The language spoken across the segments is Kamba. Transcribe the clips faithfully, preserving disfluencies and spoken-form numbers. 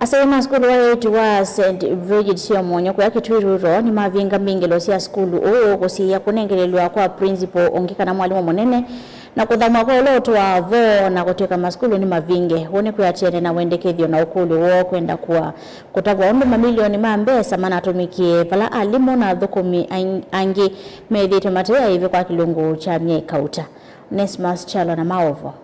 Asyai ma sukulu wa eĩtu wa Saint Bridget Syomonyo kũya Kitui Rural nĩmavinga mbingĩlo sya sukulu ũũ kũsiĩĩa kũnengelelw'a kwa principal ũngĩ kana mwalimũ mũnene na kũthamw'a kwa ũla ũtũaa vo na kũtw'ĩka masukulu nĩ mavinge. Ũũ nĩ kwĩatĩanĩa na wendekethyo na ũkũlyo woo kwenda kũa kũtavw'a ũndũ mamilioni ma mbesa manatũmĩkie vala alimũ na athũkũmi aing-, angĩ methĩĩtwe mate aĩve kwa kĩlungu kya myei kauta. Onesmus Kyalo na maũvoo.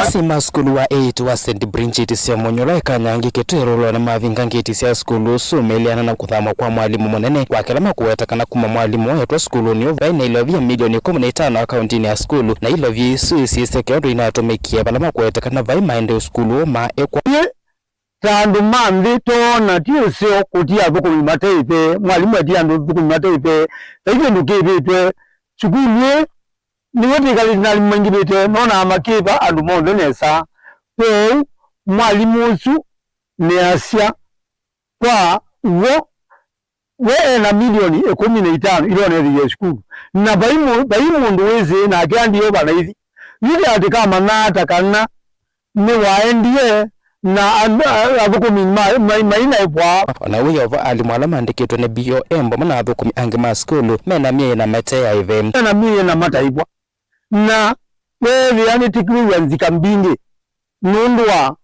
Asyai ma sukulu wa eĩtu wa Saint Bridget Syomonyo ũla wĩ Kanyangĩ Kitui Rural nĩmavinga ngeti sya sukulu ũsu meĩleana na kũthamwa kwa mwalimũ mũnene, kwa kĩla makũweta kana kuma mwalimũ ooetwa sukulunĩ ũũ, vaĩ na ilovia milioni ĩkũmi na itano akauntinĩ ya sukulu, na ilovia isu isiĩseke ũndũ inatũmĩkie vala makũweta kana vai maendeeo sukulu ũũ ma ĩkwa. Ta andũ ma nthĩ, twoona ti ũseo kũtia athũkũmi mate ĩve, mwalimũ etia andũ athũkũmi mate ĩve, vai kĩndũ kĩvĩtwe. Sukulu ĩĩ nĩw'o twĩkalĩte na alimũ maingĩvĩte, nonaa makĩva andũ monthe nesa. Kwoou mwalimũ ũsu nĩasya kwa w'o we e na milioni ĩkũmi na itano ila ũnethĩie sukulu, na vai mũ-, vai mũndũ wĩsĩ nake andie vanaithi. Yu nĩ atĩ kamanya ata kana nĩwaendie na an-, a-, athũkũmi ma-, ma-, mainaĩvwa? O na wĩova alimũ ala maandĩkĩtwe nĩ B O M vamwe na athũkũmi angĩ ma sukulu me na myei ĩna mate aĩve. Me na myei ĩna mataĩvwa. Na weethĩa nĩtĩkĩlĩw'a nzika mbingĩ nũndũ wa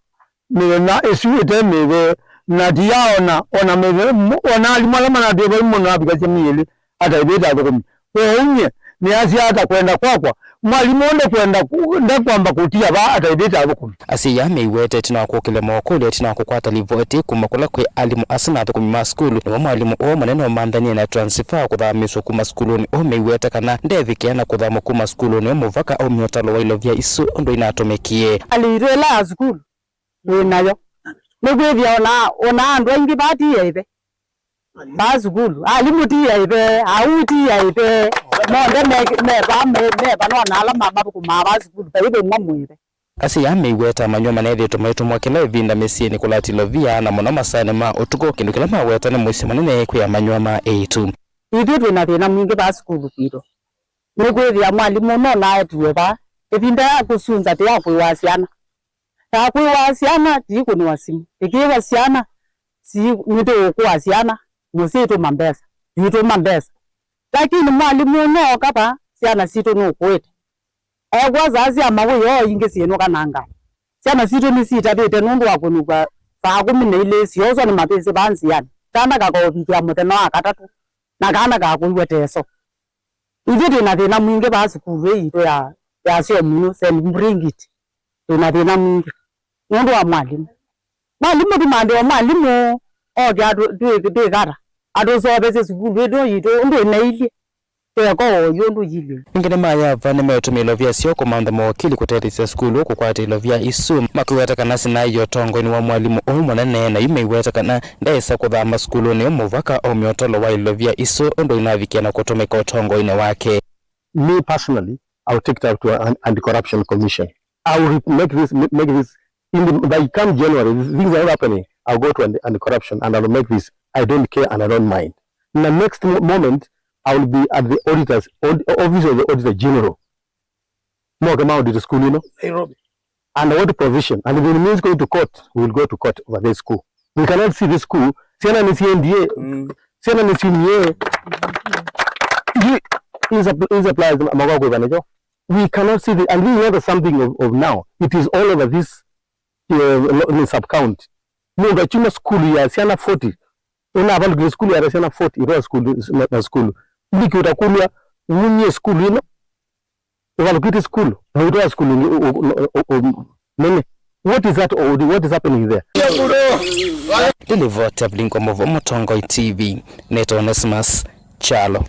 mĩthenya ĩsu ĩte mĩthee, na ti ya ona, ona mĩthe-, ona alimũ ala manatwĩe vai mũno avikasya myei ĩlĩ ataĩvĩte athũkũmi. Kwoou nyie nĩasya ata kwenda kwakwa, mwalimũ ndekwenda ku-, ndekwamba kũtia vaa ataĩvĩte athũkũmi? Asyai aa meiweta ĩtina wa kũkĩlya mokũlyo ĩtina wa kũkwata livoti kuma kũla kwĩ alimũ asu na athũkũmi ma sukulu, nĩw'o mwalimũ ũũ mũnene ũmanthanie na transfer kũthamĩsw'a kuma sukulunĩ ũũ meiweta kana ndevikĩa na kũthamw'a kuma sukulunĩ ũũ mũvaka aumye ũtalo wa ilovia isu ũndũ inatũmĩkie. Alĩitwe ĩla ya sukulu wĩ nayo. Nĩkwĩthĩa ona, ona andũ aingĩ vaa ti aĩve. Vaa sukulu, alimũ ti aĩve, auu ti aĩve, monthe me, me vaa, me, me vano na ala ma mathũkũmaa vaa sukulu, vai ũmwe mũĩve. Asyai aa meiweta manyũa manethĩĩtwe maitũmwa kĩla ĩvinda mĩsyĩnĩ kũlata ilovia, na mũno masaanĩ ma ũtukũ, kĩndũ kĩla maweta nĩ mũisyo mũnene kwĩ amanyũa ma eĩtu. Ithyĩ twĩ na thĩna mwingĩ vaa sukulu kwitũ. Nĩkwĩthĩa mwalimũ nona etiwe vaa, ĩvinda ya kũsunza ti ya kwĩwa syana. Ya kwĩwa syana, tiikũnĩwa simũ. Ĩkĩĩwa syana, si-, nĩtũũkũa syana, mũsyĩ itũma mbesa, tiitũma mbesa. Lakini mwalimũ ũũ nooka vaa, syana sitũ nũkũĩte. Ekw'a saa sya mawĩoo ingĩ syĩnũkanangaa. Syana sitũ nĩsitavĩte nũndũ wa kũnũkw'a saa kũmi na ilĩ, syooswa nĩ mavĩsĩ vaa nzĩanĩ. Kana kakovikĩa mũthenya wa katatũ, na kana kakũiwe teso. Ithyĩ twĩ na thĩna mwingĩ vaa sukulu ĩĩ yitũ ya, ya Syomonyo, Saint Bridget. Twĩ na thĩna mwingĩ nũndũ wa mwalimũ. Mwalimũ tũmanthe o mwalimũ oke atũ-, twĩ-, twĩkata, atũseũvĩsye sukulu ĩno yitũ ũndũ ĩnailyĩ, tũeka oyu ũndũ yĩlyĩ. Ĩngĩ nĩmayava nĩmetũmĩa ilovia syoo kũmantha mawakili kũtetheesya sukulu kũkwata ilovia isu, makĩweta kana sinaĩ ũtongoinĩ wa mwalimũ ũũ mũnene, na yu meiweta kana ndaĩsa kũthama sukulunĩ ũũ mũvaka aumye ũtalo wa ilovia isu ũndũ inavikĩa na kũtũmĩka ũtongoinĩ wake. Me personally, I will take it up to an anti-corruption commission. I will make this, make this, in the, by come January, things are not happening. I'll go to anti-, anti-corruption and I'll make this. I don't care and I don't mind. In the next mo-, moment, I will be at the auditor's, aud-, office of the Auditor General. Moke ma audit school, you know. Nairobi. And what provision? And if it means going to court, we will go to court over this school. We cannot see this school. Syana nĩ C N D A. Mm. Syana nĩ C N D A. You, is a, is a place, we cannot see the, and this is not something of, of now. It is all over this, uh, lo-, in sub-county. Mũndũ akyuma sukulu ya syana forty, ũnavalũkile sukulu ya syana forty, ĩtoa sukulu na, na sukulu. Nĩkĩ ũtakũlw'a wumie sukulu ĩno, ũvalũkĩte sukulu, na ũtoa sukulu ĩngĩ, ũ-, ũ-, ũ-, ũ-, nene? What is that, what is happening there? Nĩ livoti ya Vilingo Mũvo Mũtongoi T V, nĩtawa Onesmus Kyalo.